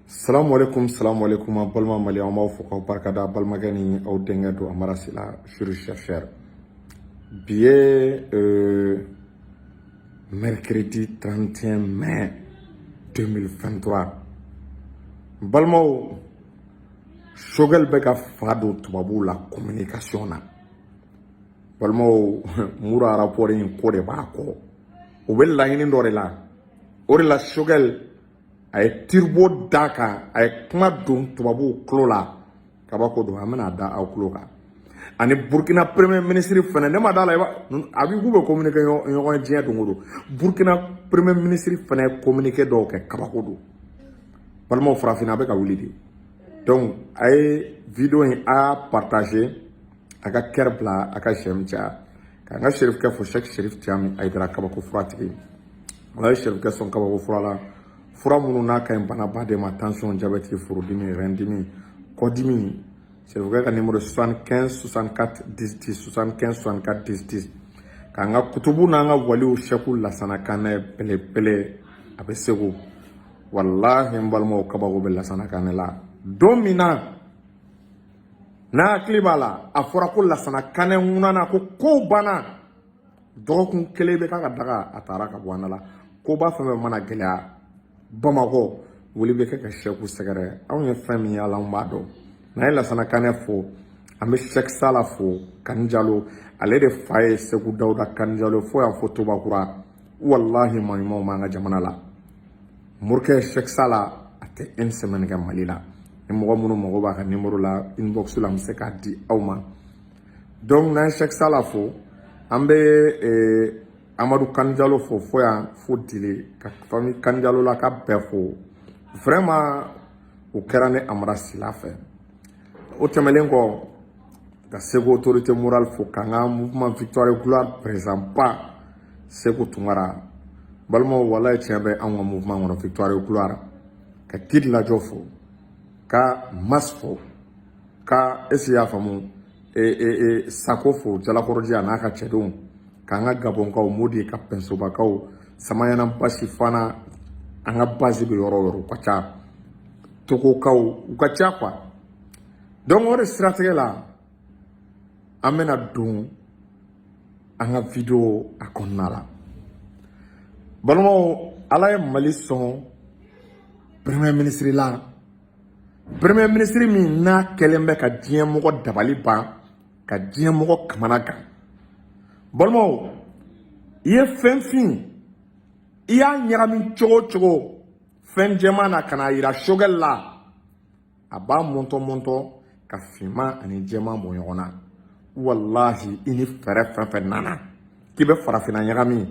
Salamu alaikum, salamu alaikum, an balima Mali, an b'aw fo k'aw barikada. Balimakɛ ni aw denkɛ don, Amara Sila, juriste chercheur. Bi ye mercredi 31 mai 2023. Balimaw, Choguel bɛ ka fa don tubabuw la communication na. Balimaw, Mura rapport in ko de b'a kɔ, u bɛ laɲini dɔ de la. O de la Choguel a ye turbo da kan, a ye kuma don tubabuw tulo la. Kabako don, an bɛna da aw tulo kan. Ani Burkina premier ministre fɛnɛ, ne ma da la a b'i k'u bɛ communiquer ɲɔgɔn ye diɲɛ don o don. Burkina premier ministre fɛnɛ ye communiqué dɔw kɛ, kabako don. Balimaw, farafinna a bɛ ka wuli de. Donc a ye vidéo in a y'a partager, a ka cœur bila, a ka j'aime caya. K'an ka Serifukɛ fo, Cheikh Serif Tiami Ayidara, kabako furatigi. Ala ye Serifukɛ sɔn kabako fura la, fura minnu n'a ka ɲi banaba de ma: tension, diabète, furudimi, rein dimi, kɔdimi. Serifukɛ ka numéro 75 64 10 10, 75 64 10 10. K'an ka kutubu n'an ka waliw Sɛku Lasana Kanɛ belebele, a bɛ Segu. Walahi n balimaw, kabako bɛ Lasana Kanɛ la. Don min na n'a hakili b'a la, a fɔra ko Lasana Kanɛ ŋunana, ko kow banna, dɔgɔkun kelen bɛ k'a ka daga, a taara ka bɔ an da la. Koba fɛn fɛn mana gɛlɛya Bamakɔ, wuli bɛ kɛ ka Sɛku sɛgɛrɛ. Anw ye fɛn min ye, ala anw b'a dɔn. N'an ye Lasana Kanɛ fo, an bɛ Sɛki Sala fo, Kani Jalo, ale de fa ye Segu Dawuda Kani Jalo, fo yan fo Tobakura. Walahi maa ɲumanw b'an ka jamana la. Morikɛ Sɛki Sala, a tɛ une semaine kɛ Mali la. Ni mɔgɔ minnu mago b'a ka numéro la, inbox la, an bɛ se k'a di aw ma. Donc n'an ye Sɛki Sala fo, an bɛ Amadu Kanjalo fo, fo yan fo Dile, ka famille Kanjalo la ka bɛɛ fo. Vraiment, o kɛra ne Amara Sila fɛ. O tɛmɛnen kɔ, ka Segu autorité morale fo, k'an ka mouvement Victoire et Gloire président ba Segu Tunkara. Balimaw, walayi tiɲɛ bɛ anw ka mouvement kɔnɔ Victoire et Gloire. Ka Kidi Lajɔ fo, ka Mas fo, ka esi y'a faamu, Sako fo, Jalakɔrɔji a n'a ka cɛdenw, k'an ka Gabɔnkaw, Modi ka Pɛnsobakaw, Samayana Basi fana, an ka base bɛ yɔrɔ o yɔrɔ, u ka ca, Togokaw, u ka ca quoi. Donc o de siratigɛ la, an bɛna don an ka vidéo a kɔnɔna la. Balimaw, Ala ye Mali sɔn premier ministre la, premier ministre min n'a kɛlen bɛ ka diɲɛ mɔgɔ dabali ban, ka diɲɛ mɔgɔ kamana gan. Balimaw, i ye fɛn fin, i y'a ɲagami cogo o cogo fɛn jɛman na ka n'a yira Choguel la, a b'a mɔntɔ mɔntɔ ka finman ani jɛman bɔ ɲɔgɔn na. Walahi, i ni fɛɛrɛ fɛn fɛn nana k'i bɛ farafinna ɲagami,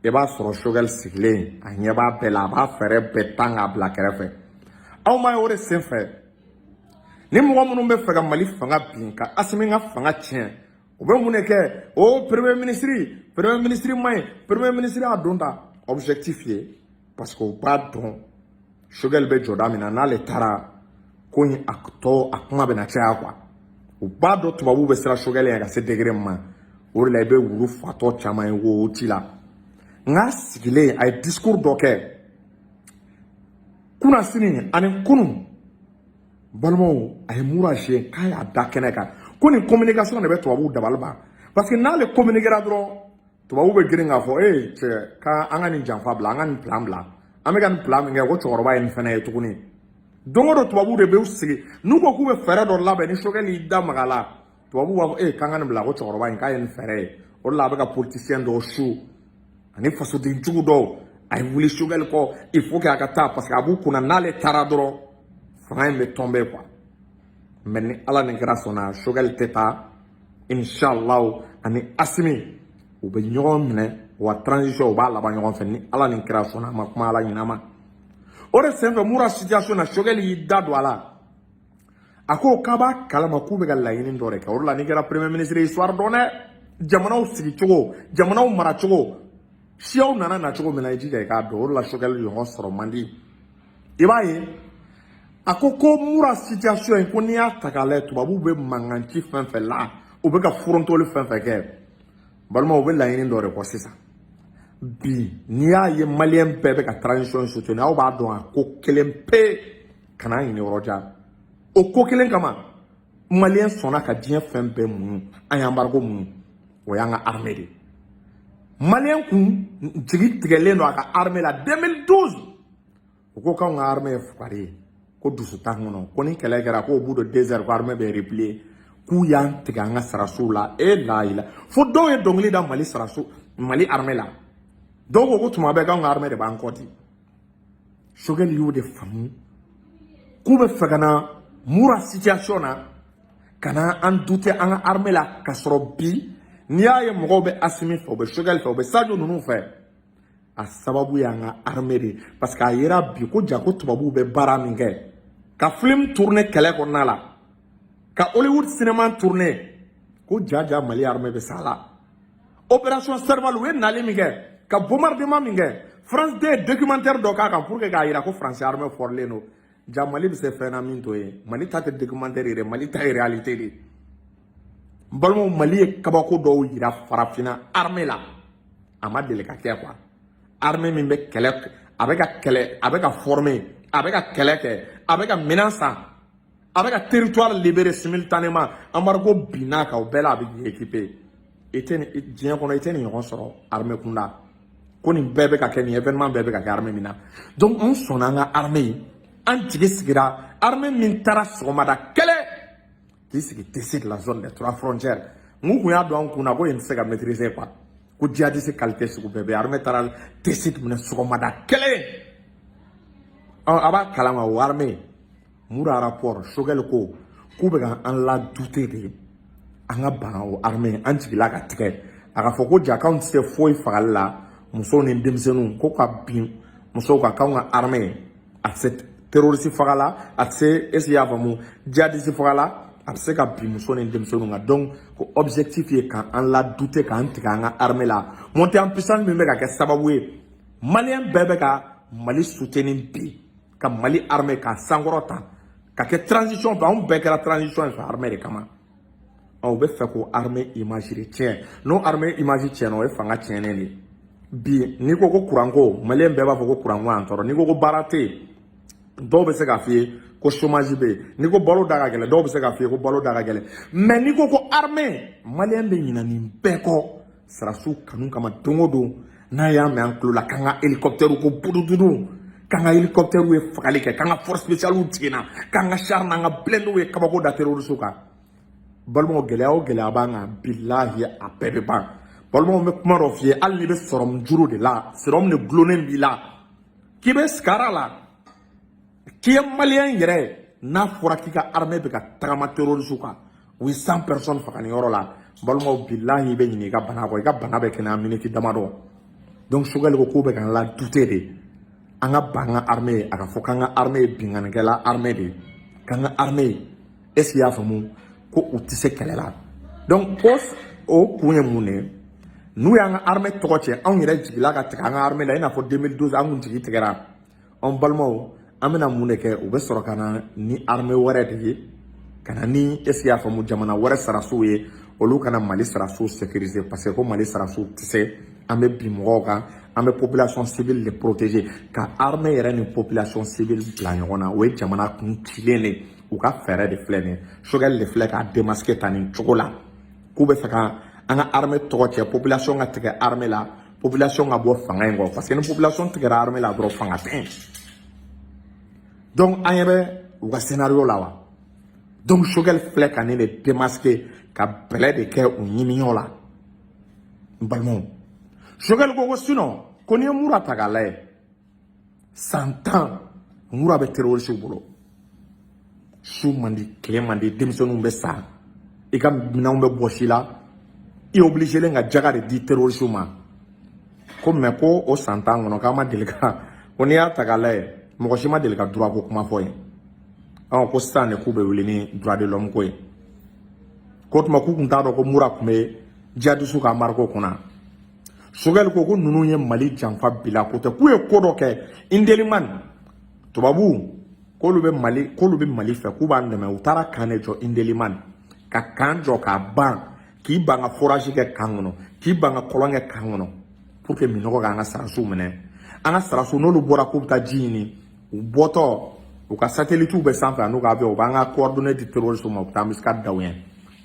i b'a sɔrɔ Choguel sigilen, a ɲɛ b'a bɛɛ la, a b'a fɛɛrɛ bɛɛ tan k'a bila kɛrɛfɛ. Aw ma ye, o de senfɛ, ni mɔgɔ minnu bɛ fɛ ka Mali fanga bin, ka Asimi ka fanga tiɲɛ, u bɛ mun de kɛ? O premier ministre, premier ministre man ɲi, premier ministre y'a don ta objectif ye, parce que u b'a dɔn Choguel bɛ jɔda min na, n'ale taara, ko in a tɔ a kuma bɛna caya quoi. U b'a dɔn tubabuw bɛ siran Choguel ɲɛ ka se degré min ma. O de la i bɛ wulu fatɔ caman ye wo ci la. Nka sigilen, a ye discours dɔ kɛ kunnasini ani kunun. Balimaw, a ye mura siyɛn k'a y'a da kɛnɛ kan ko nin communication de bɛ tubabuw dabali ban, parce que n'ale communiquera dɔrɔn, tubabuw bɛ girin k'a fɔ: ee cɛ, k'an ka nin janfa bila, an ka nin plan bila, an bɛ ka nin plan min kɛ, ko cɛkɔrɔba ye nin fɛnɛ ye tuguni. Don o don, tubabuw de bɛ sigi, n'u ko k'u bɛ fɛɛrɛ dɔ labɛn, ni Choguel y'i da maga la, tubabuw b'a fɔ: ee, k'an ka nin bila, ko cɛkɔrɔba in k'a ye nin fɛɛrɛ ye. O de la a bɛ ka politicien dɔw su ani fasoden jugu dɔw, a ye wuli Choguel kɔ, il faut que a ka taa, parce que a b'u kunna n'ale taara dɔrɔn, fanga in bɛ tomber quoi. Mais ni Ala ni kɛra sɔnna, Choguel tɛ taa, inshallah. Ani Asimi, u bɛ ɲɔgɔn minɛ wa, transition u b'a laban ɲɔgɔn fɛ, ni Ala ni kɛra sɔnna. A ma kuma Ala ɲin'a ma. O de senfɛ, Mura situation na, Choguel y'i da don a la, a ko k'a b'a kalama k'u bɛ ka laɲini dɔ de kɛ. O de la n'i kɛra premier ministre ye, histoire dɔn dɛ, jamanaw sigicogo, jamanaw maracogo, siyaw nana na cogo min na, i jija i k'a dɔn. O de la Choguel ɲɔgɔn sɔrɔ man di. I b'a ye, a ko ko Mura situation in, ko n'i y'a ta k'a lajɛ, tubabuw bɛ mankan ci fɛn fɛn la, u bɛ ka forontoli fɛn fɛn kɛ, balimaw, u bɛ laɲini dɔ de kɔ sisan. Bi n'i y'a ye maliyɛn bɛɛ bɛ ka transition soutenir, aw b'a dɔn a ko kelen pe. Kana ɲini yɔrɔ jan. O ko kelen kama, Maliyɛn sɔnna ka diɲɛ fɛn bɛɛ muɲu. An ye embargo muɲu. O y'an ka armée de ye. Maliyɛn kun jigi tigɛlen don a ka armée la. 2012, u ko k'anw ka armée ye fugari ye, ko dusu t'an kɔnɔ, ko ni kɛlɛ kɛra, ko au bout de 2 heures, ko armée bɛ replier, k'u y'an tigɛ an ka sarasiw la. E la fo dɔw ye dɔnkili da Mali sarasiw, Mali armée la. Dɔw ko ko tuma bɛɛ k'anw ka armée de b'an kɔ ten. Choguel y'o de faamu k'u bɛ fɛ ka na Mura situation na, ka na an douter an ka armée la, k'a sɔrɔ bi n'i y'a ye mɔgɔw bɛ Assimi fɛ, u bɛ Choguel fɛ, u bɛ Sadio ninnu fɛ, a sababu y'an ka armée de ye. Parce que a yera bi ko ja ko tubabuw bɛ baara min kɛ, ka film tourner kɛlɛ kɔnɔna la, ka Hollywood cinéma tourner, ko ja ja Mali armée bɛ sa la. Opération Serval, u ye nali min kɛ, ka bombardement min kɛ, France 2 ye documentaire dɔ k'a kan pour que k'a yira ko France armée fɔrilen don. Ja Mali bɛ se fɛn na min t'o ye. Mali ta tɛ documentaire ye dɛ, Mali ta ye réalité de ye. N balimaw, Mali ye kabako dɔw yira farafinna armée la, a ma deli ka kɛ quoi. Armée min bɛ kɛlɛ, a bɛ ka kɛlɛ, a bɛ ka former, a bɛ ka kɛlɛ kɛ, a bɛ ka minɛn san, a bɛ ka territoire libérer simultanément, embargo binna kan, o bɛɛ la a bɛ k'i équiper. I tɛ nin diɲɛ kɔnɔ, i tɛ nin ɲɔgɔn sɔrɔ armée kunda, ko nin bɛɛ bɛ ka kɛ, nin événement bɛɛ bɛ ka kɛ armée min na. Donc an sɔnna an ka armée ye, an jigi sigira armée min taara sɔgɔmada kɛlɛ k'i sigi Tessit, la zone des trois frontières. Mun kun y'a don an kun na ko yen tɛ se ka maîtriser quoi, ko djihadiste qualité sugu bɛɛ bɛ. Armée taara Tessit minɛ sɔgɔmada kelen. A b'a kalama, o armée Mura rapport, Choguel ko k'u bɛ ka an la douter de, an ka ban o armée, an jigila ka tigɛ. A ka fɔ ko ja k'anw tɛ se foyi fagali la, musow ni denmisɛnninw, ko ka bin musow kan, k'anw ka armée a tɛ se terroriste faga la, a tɛ se, est ce que i y'a faamu, djihadiste faga la, a bɛ se ka bin muso ni denmisɛnninw kan. Donc ko objectif ye k'an la douter, k'an tigɛ an ka armée la. Montée en puissance min bɛ ka kɛ sababu ye, Maliyɛn bɛɛ bɛ ka Mali soutenir bi, ka Mali armée k'a sankɔrɔta ka kɛ transition fɛ. Anw bɛɛ kɛra transition fɛ armée de kama. Ɔ, u bɛ fɛ k'o armée image de tiɲɛ. N'o armée image tiɲɛna, o ye fanga tiɲɛnen de ye. Bi n'i ko ko kuranko, Maliyɛn bɛɛ b'a fɔ ko kuranko y'an tɔɔrɔ. N'i ko ko baara tɛ yen, dɔw bɛ se k'a f'i ye ko chômage bɛ yen. N'i ko balo da ka gɛlɛn, dɔw bɛ se k'a f'i ye ko balo da ka gɛlɛn. Mais n'i ko ko armée, Maliyɛn bɛ ɲinɛ nin bɛɛ kɔ sarasiw kanu kama. Don o don n'a y'a mɛn an tulo la k'an ka hélicoptère ko budududu, k'an ka hélicoptère ye fagali kɛ, k'an ka force spéciale jiginna, k'an ka char n'an ka blindés ye kabako da terroriste kan, balimaw, gɛlɛya o gɛlɛya b'an kan, bilahi, a bɛɛ bɛ ban. Balimaw, n bɛ kuma dɔ f'i ye: hali n'i bɛ sɔrɔmu juru de la, sɔrɔmu de gulonnen b'i la, k'i bɛ sigara la, k'i ye Maliyɛn yɛrɛ ye, n'a fɔra k'i ka armée bɛ ka tagama terroriste kan, u ye 100 personnes faga nin yɔrɔ la, balimaw, bilahi, i bɛ ɲinɛ i ka bana kɔ, i ka bana bɛ kɛnɛya miniti damadɔ. Donc Choguel ko k'u bɛ k'an la douter de, an ka ban an ka armée ye. A ka fɔ k'an ka armée ye binkannikɛla armée de ye, k'an ka armée ye, est ce que i y'a faamu, ko u tɛ se kɛlɛ la. Donc o kun ye mun de ye? N'u y'an ka armée tɔgɔ cɛ, anw yɛrɛ jigila ka tigɛ an ka armée la, i n'a fɔ 2012 an kun jigi tigɛra. Anw balimaw, an bɛna mun de kɛ? U bɛ sɔrɔ ka na ni armée wɛrɛ de ye, ka na ni, est ce que i y'a faamu, jamana wɛrɛ sarasiw ye, olu kana Mali sarasiw sécuriser, parce que ko Mali sarasiw tɛ se, an bɛ bin mɔgɔw kan, an bɛ population civile de protéger. Ka armée yɛrɛ ni population civile bila ɲɔgɔn na, o ye jamana kun cilen de. U ka fɛɛrɛ de filɛ nin ye. Choguel de filɛ k'a démasquer tan nin cogo la, k'u bɛ fɛ ka an ka armée tɔgɔ cɛ, population ka tigɛ armée la, population ka bɔ fanga in kɔ, parce que ni population tigɛra armée la dɔrɔn, fanga tɛ yen. Donc an ɲɛ bɛ u ka scénario la wa. Donc Choguel filɛ ka nin de démasquer, ka bɛlɛ de kɛ u ɲiniyɔrɔ la. N balimaw, Choguel ko ko sinon ko n'i ye Mura ta k'a lajɛ, san 10 Mura bɛ terroriste bolo, su man di, tile man di, denmisɛnninw bɛ sa, i ka minɛnw bɛ bɔsi la, i obligé ka jaga de di terroriste ma. Ko mais ko o san 10 kɔnɔ, k'an ma deli ka, ko n'i y'a ta k'a lajɛ, mɔgɔ si ma deli ka droit ko kuma fɔ yen. Ɔ, ko sisan de k'u bɛ wuli ni droit de l'homme ko ye. Ko tuma k'u tun t'a dɔn ko Mura tun bɛ djihadiste ka embargo kunna. Choguel ko ko ninnu ye Mali janfa bila, ko tɛ k'u ye ko dɔ kɛ Indelimane. Tubabu k'olu bɛ Mali fɛ, k'u b'an dɛmɛ. U taara camp de jɔ Indelimane, ka camp jɔ k'a ban, k'i ban ka forage kɛ camp kɔnɔ, k'i ban ka kɔlɔn kɛ camp kɔnɔ, pour que minɔgɔ k'an ka sarasiw minɛ. An ka sarasiw, n'olu bɔra k'u bɛ taa ji ɲini, u bɔtɔ, u U ka satellitew bɛ sanfɛ an'u ka avion, u b'an ka coordonnées di terroristes ma, u bɛ taa embuscade da u ɲɛ.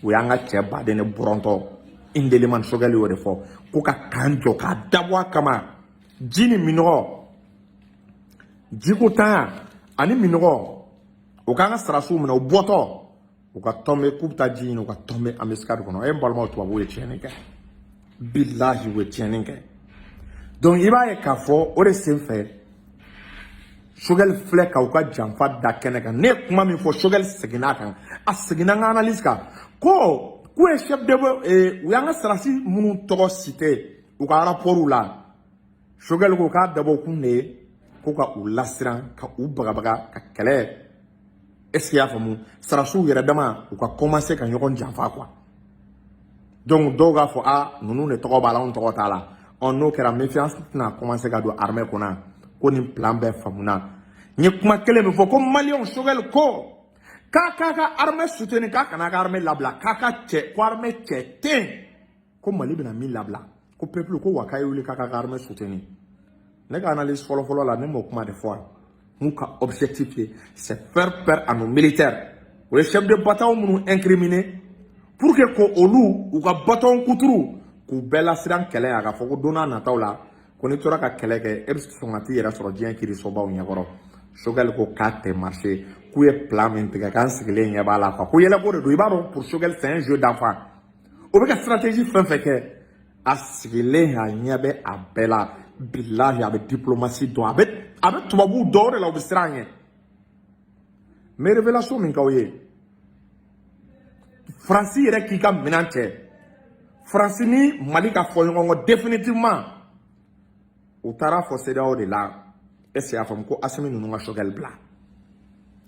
U y'an ka cɛ baden de bɔrɔntɔ. Indelimane, Choguel y'o de fɔ ko ka camp jɔ k'a dabɔ a kama, ji ni minɔgɔ, jiko tanya ani minɔgɔ, u k'an ka sarasiw minɛ, u bɔtɔ u ka tomber, k'u bɛ taa ji ɲini, u ka tomber embuscade kɔnɔ. E n balimaw, tubabuw ye tiɲɛni kɛ, bilahi, u ye tiɲɛni kɛ. Donc i b'a ye k'a fɔ o de senfɛ, Choguel filɛ k'aw ka janfa da kɛnɛ kan. Ne ye kuma min fɔ, Choguel seginna a kan, a seginna n ka analyse kan ko k'u ye chef de, u y'an ka sarasi minnu tɔgɔ cité u ka rapport la. Choguel ko k'a dabɔ kun de ye ko ka u lasiran, ka u bagabaga ka kɛlɛ. Est ce que i y'a faamu? Sarasiw yɛrɛ dama, u ka commencer ka ɲɔgɔn janfa quoi. Donc dɔw k'a fɔ: a ninnu de tɔgɔ b'a la, anw tɔgɔ t'a la. Ɔ, n'o kɛra, méfiance tɛna commencer ka don armée kɔnɔ. Ko nin plan bɛɛ faamuna. N ye kuma kelen min fɔ ko maliyɛnw, Choguel ko k'a k'a ka armée soutenir, k'a kana ka armée labila, k'a ka cɛ, ko armée cɛ tɛ yen ko Mali bɛna min labila, ko peuple ko wa k'a ye wuli k'a ka armée soutenir. Ne ka analyse fɔlɔ-fɔlɔ la, ne m'o kuma de fɔ. Mun ka objectif ye, c'est faire peur à nos militaires. O ye chef de bataillon minnu incriminé pour que ko olu u ka bataillon kuturu k'u bɛɛ lasiran kɛlɛ, a ka fɔ ko don n'a nataw la, ko n'i tora ka kɛlɛ kɛ, e bɛ sɔn ka t'i yɛrɛ sɔrɔ diɲɛ kiirisobaw ɲɛkɔrɔ. Choguel ko k'a tɛ marcher, k'u ye plan min tigɛ, k'an sigilen ɲɛ b'a la quoi, ko yɛlɛko de don. I b'a dɔn, pour Choguel, c'est un jeu d'enfant. O bɛ ka stratégie fɛn fɛn kɛ, a sigilen a ɲɛ bɛ a bɛɛ la. Bilahi, a bɛ diplomatie dɔn, a bɛ tubabuw dɔn, o de la u bɛ siran a ɲɛ. N bɛ révélation min k'aw ye, Faransi yɛrɛ k'i ka minɛn cɛ, Faransi ni Mali ka fɔ ɲɔgɔn kɔ définitivement. U taara fɔ CEDEAO de la, est ce que y'a faamu, ko Asimi ninnu ka Choguel bila,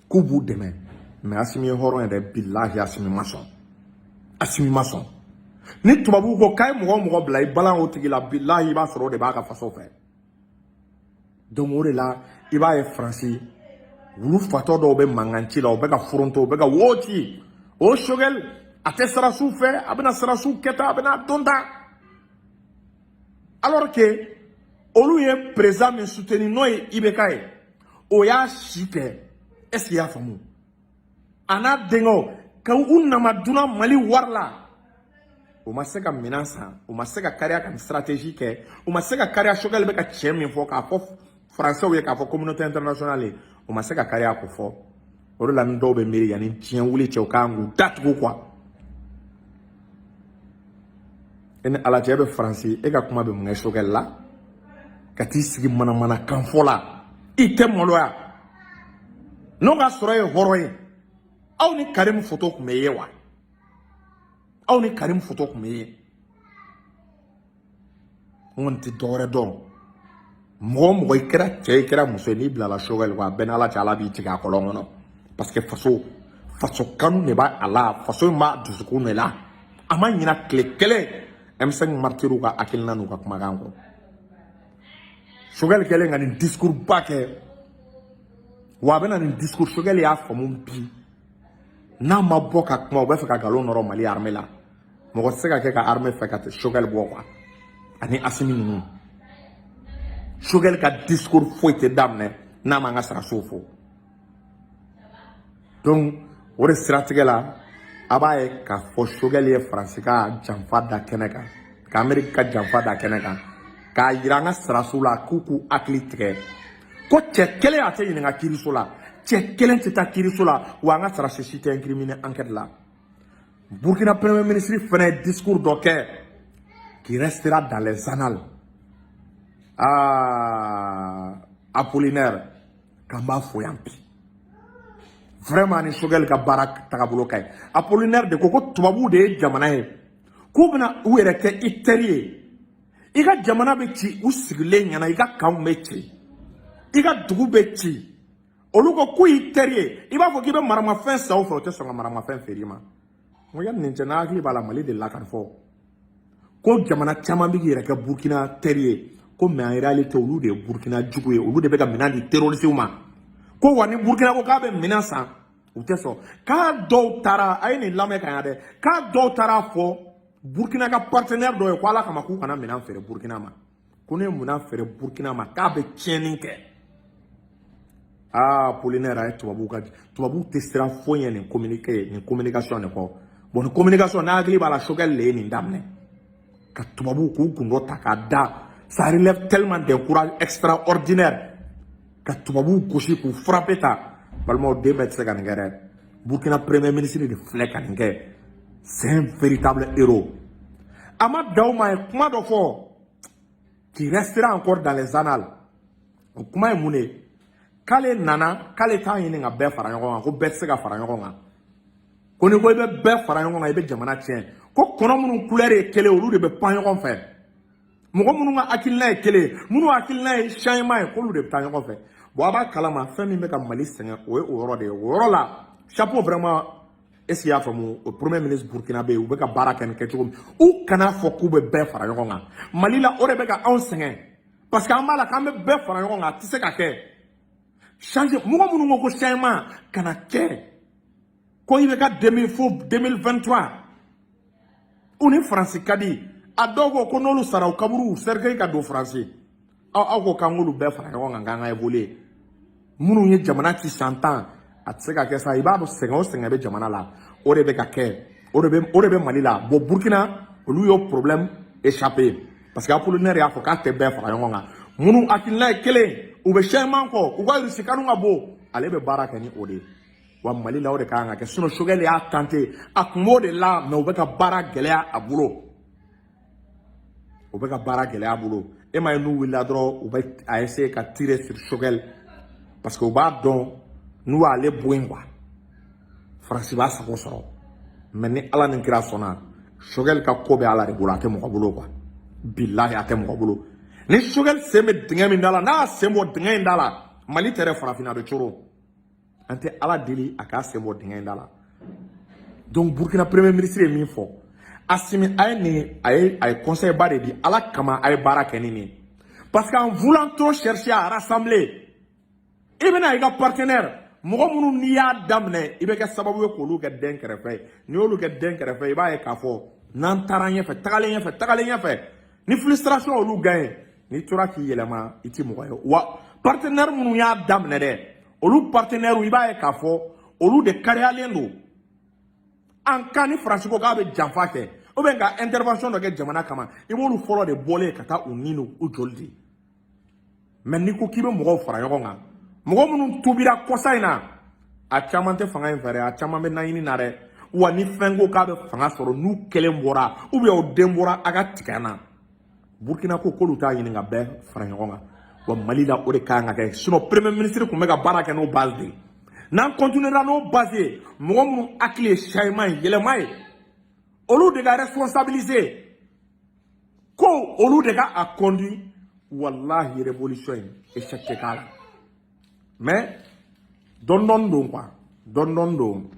k'u b'u dɛmɛ. Mais Asimi ye hɔrɔn yɛrɛ, bilahi, Asimi ma sɔn, Asimi ma sɔn. Ni tubabuw ko k'a ye mɔgɔ o mɔgɔ bila i balan o tigi la, bilahi, i b'a sɔrɔ o de b'a ka faso fɛ. Donc o de la, i b'a ye Faransi wulu fatɔ dɔw bɛ mankan ci la, u bɛ ka foronto, u bɛ ka wo ci. O Choguel, a tɛ sarasiw fɛ, a bɛna sarasiw kɛ tan, a bɛna don tan, alors que olu ye président min soutenir, n'o ye IBK ye, o y'a si kɛ. Est ce que i y'a faamu? A n'a denkɛw ka u nama dunan Mali wari la, u ma se ka minɛn san, u ma se ka kariya ka nin stratégie kɛ, u ma se ka kariya. Choguel bɛ ka tiɲɛ min fɔ k'a fɔ Français ye, k'a fɔ communauté internationale ye, u ma se ka kariya k'o fɔ. O de la, ni dɔw bɛ miiri yanni diɲɛ wuli cɛ, u kan k'u datugu quoi. E ni Ala cɛ, e bɛ Faransi, e ka kuma bɛ mun kɛ Choguel la ka t'i sigi manamanakan fɔ la? I tɛ maloya? N'o ka sɔrɔ e ye hɔrɔn ye, aw ni Karim photo tun bɛ ye wa? Aw ni Karim photo tun bɛ ye? N kɔni tɛ dɔwɛrɛ dɔn. Mɔgɔ o mɔgɔ, i kɛra cɛ, i kɛra muso ye, n'i bilala Choguel kɔ, a bɛɛ n'Ala cɛ, Ala b'i jigin a kɔlɔn kɔnɔ, parce que faso kanu de b'a a la, faso in b'a dusukun de la. A ma ɲina tile kelen M5 martyrs ka hakilina n'u ka kumakan kɔ. Choguel kɛlen ka nin discours ba kɛ, wa a bɛna nin discours, Choguel y'a faamu bi, n'a ma bɔ ka kuma, u bɛ fɛ ka nkalon nɔrɔ Mali armée la. Mɔgɔ tɛ se ka kɛ ka armée fɛ ka Choguel bɔ quoi, ani Asimi ninnu. Choguel ka discours foyi tɛ daminɛ n'a m'an ka sarasiw fo. Donc o de siratigɛ la, a b'a ye k'a fɔ Choguel ye Faransi ka janfa da kɛnɛ kan, ka Amérique ka janfa da kɛnɛ kan, k'a yira an ka sarasiw la k'u k'u hakili tigɛ, ko cɛ kelen a tɛ ɲininka kiiriso la, cɛ kelen tɛ taa kiiriso la, wa an ka sarasi si tɛ incriminé enquête la. Burkina premier ministre fana ye discours dɔ kɛ qui restera dans les annales. Ah, Apollinaire, k'an b'a fo yan bi, vraiment, ni Choguel ka baara tagabolo ka ɲi. Apollinaire de ko ko tubabuw de ye jamana ye, k'u bɛna u yɛrɛ kɛ i teri ye, i ka jamana bɛ ci u sigilen ɲɛna, i ka kanw bɛ ci, i ka dugu bɛ ci. Olu ko k'u y'i teri ye, i b'a fɔ k'i bɛ maramafɛn san u fɛ, o tɛ sɔn ka maramafɛn feere i ma. N ko yanni nin cɛ, n'a hakili b'a la, Mali delila ka nin fɔ ko jamana caman bɛ k'i yɛrɛ kɛ Burukina teri ye, ko mais en réalité, olu de ye Burukina jugu ye, olu de bɛ ka minɛn di terroristew ma, ko wa ni Burukina ko k'a bɛ minɛn san, u tɛ sɔn. K'a dɔw taara, a ye nin lamɛn ka ɲa dɛ, k'a dɔw taara fɔ Burukina ka partenaire dɔ ye ko Ala kama, k'u kana minɛn feere Burukina ma, ko ne ye minɛn feere Burukina ma, k'a bɛ tiɲɛni kɛ. Aa, Apollinaire a ye tubabuw ka, tubabuw tɛ siran foyi ɲɛ nin communiqué, nin communication de kɔ. Bon, nin communication, n'a hakili b'a la, Choguel le ye nin daminɛ ka tubabuw k'u gundo ta k'a da. Ça relève tellement d'un courage extraordinaire ka tubabuw gosi k'u frapper ta. Balimaw, den bɛɛ tɛ se ka nin kɛ dɛ. Burkina premier ministre de filɛ ka nin kɛ, c'est un véritable héros. A ma dan o ma, a ye kuma dɔ fɔ qui restera encore dans les annales. O kuma ye mun de ye? K'ale nana, k'ale t'a ɲini ka bɛɛ fara ɲɔgɔn kan, ko bɛɛ tɛ se ka fara ɲɔgɔn kan, ko n'i ko i bɛ bɛɛ fara ɲɔgɔn kan, i bɛ jamana tiɲɛ, ko kɔnɔ minnu couleur ye kelen, olu de bɛ pan ɲɔgɔn fɛ, mɔgɔ minnu ka hakilina ye kelen, minnu hakilina ye changement ye, k'olu de bɛ taa ɲɔgɔn fɛ. Bon, a b'a kalama, fɛn min bɛ ka Mali sɛgɛn, o ye o yɔrɔ de ye. O yɔrɔ la, chapeau vraiment. Est ce que i y'a faamu? O premier ministre burkinabé, u bɛ ka baara kɛ nin kɛ cogo min, u kana fɔ k'u bɛ bɛɛ fara ɲɔgɔn kan. Mali la, o de bɛ ka anw sɛgɛn, parce que an b'a la k'an bɛ bɛɛ fara ɲɔgɔn kan, a tɛ se ka kɛ. Changer, mɔgɔ minnu ko ko changement kana kɛ, ko i bɛ ka 2000 fo 2023, u ni Faransi ka di. A dɔw ko ko n'olu sara, u kaburu cercueil ka don Faransi. Aw ko k'an k'olu bɛɛ fara ɲɔgɔn kan k'an ka évoluer. Minnu ye jamana ci san 10, a tɛ se ka kɛ sa. I b'a dɔn, sɛgɛn o sɛgɛn bɛ jamana la, o de bɛ ka kɛ, o de bɛ Mali la. Bon, Burkina, olu y'o problème échappé, parce que Apollinaire y'a fɔ k'a tɛ bɛɛ fara ɲɔgɔn kan. Minnu hakilina ye kelen, u bɛ changement kɔ, u ka Rusi kanu ka bon, ale bɛ baara kɛ ni o de ye. Wa Mali la, o de ka kan ka kɛ. Sinon Choguel y'a tenté, a kun b'o de la, mais u bɛ ka baara gɛlɛya a bolo, u bɛ ka baara gɛlɛya a bolo. E ma ye, n'u wulila dɔrɔn, u bɛ a essayer ka tirer sur Choguel, parce que u b'a dɔn n'u y'ale bɔ yen quoi, Faransi b'a sago sɔrɔ. Mais ni Ala ni kira sɔnna, Choguel ka ko bɛ Ala de bolo, a tɛ mɔgɔ bolo quoi. Bilahi, a tɛ mɔgɔ bolo. Ni Choguel sen bɛ dingɛ min da la, n'a y'a sen bɔ dingɛ in da la, Mali tɛ dɛ, farafinna bɛ coro. An tɛ Ala deli a k'a sen bɔ dingɛ in da la. Donc Burkina premier ministre ye min fɔ, Assimi, a ye nin, a ye conseil ba de di. Ala kama, a ye baara kɛ ni nin ye, parce que en voulant trop chercher à rassembler, i bɛna i ka partenaire, mɔgɔ minnu n'i y'a daminɛ, i bɛ kɛ sababu ye k'olu kɛ den kɛrɛfɛ ye. N'i y'olu kɛ den kɛrɛfɛ, i b'a ye k'a fɔ n'an taara ɲɛfɛ, tagalen ɲɛfɛ, tagalen ɲɛfɛ, ni frustration olu gagné, n'i tora k'i yɛlɛma, i ti mɔgɔ ye. Wa partenaire minnu y'a daminɛ dɛ, olu partenaire, i b'a ye k'a fɔ olu de kariyalen don. En cas ni Faransi ko k'a bɛ janfa kɛ ou bien ka intervention dɔ kɛ jamana kama, i b'olu fɔlɔ de bɔlen ka taa u ni u joli di. Mais n'i ko k'i bɛ mɔgɔw fara ɲɔgɔn kan, mɔgɔ minnu tubira kɔsa in na, a caman tɛ fanga in fɛ dɛ, a caman bɛ naɲini na dɛ. Wa ni fɛn ko k'a bɛ fanga sɔrɔ, n'u kelen bɔra ou bien o den bɔra, a ka tigɛ an na. Burkina ko k'olu t'a ɲini ka bɛɛ fara ɲɔgɔn kan. Wa Mali la, o de ka kan ka kɛ. Sinon premier ministre tun bɛ ka baara kɛ n'o base de ye. N'an continuera n'o base ye, mɔgɔ minnu hakili ye changement ye, yɛlɛma ye, olu de ka responsabiliser ko olu de ka a conduit, wallahi, révolution in, échec tɛ k'a la. Mais dɔɔni dɔɔni don quoi, dɔɔni dɔɔni don,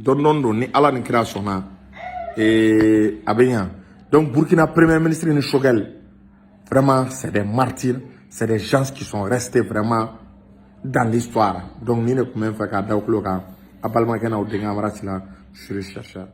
dɔɔni dɔɔni don. Ni Ala ni kira sɔnna, a bɛ ɲa. Donc Burkina premier ministre ni Choguel, vraiment, c'est des martyrs, c'est des gens qui sont restés vraiment dans l'histoire. Donc ni ne tun bɛ fɛ k'a da o tulo kan, a balimakɛ n'aw denkɛ Amara Sila, je suis chercheur.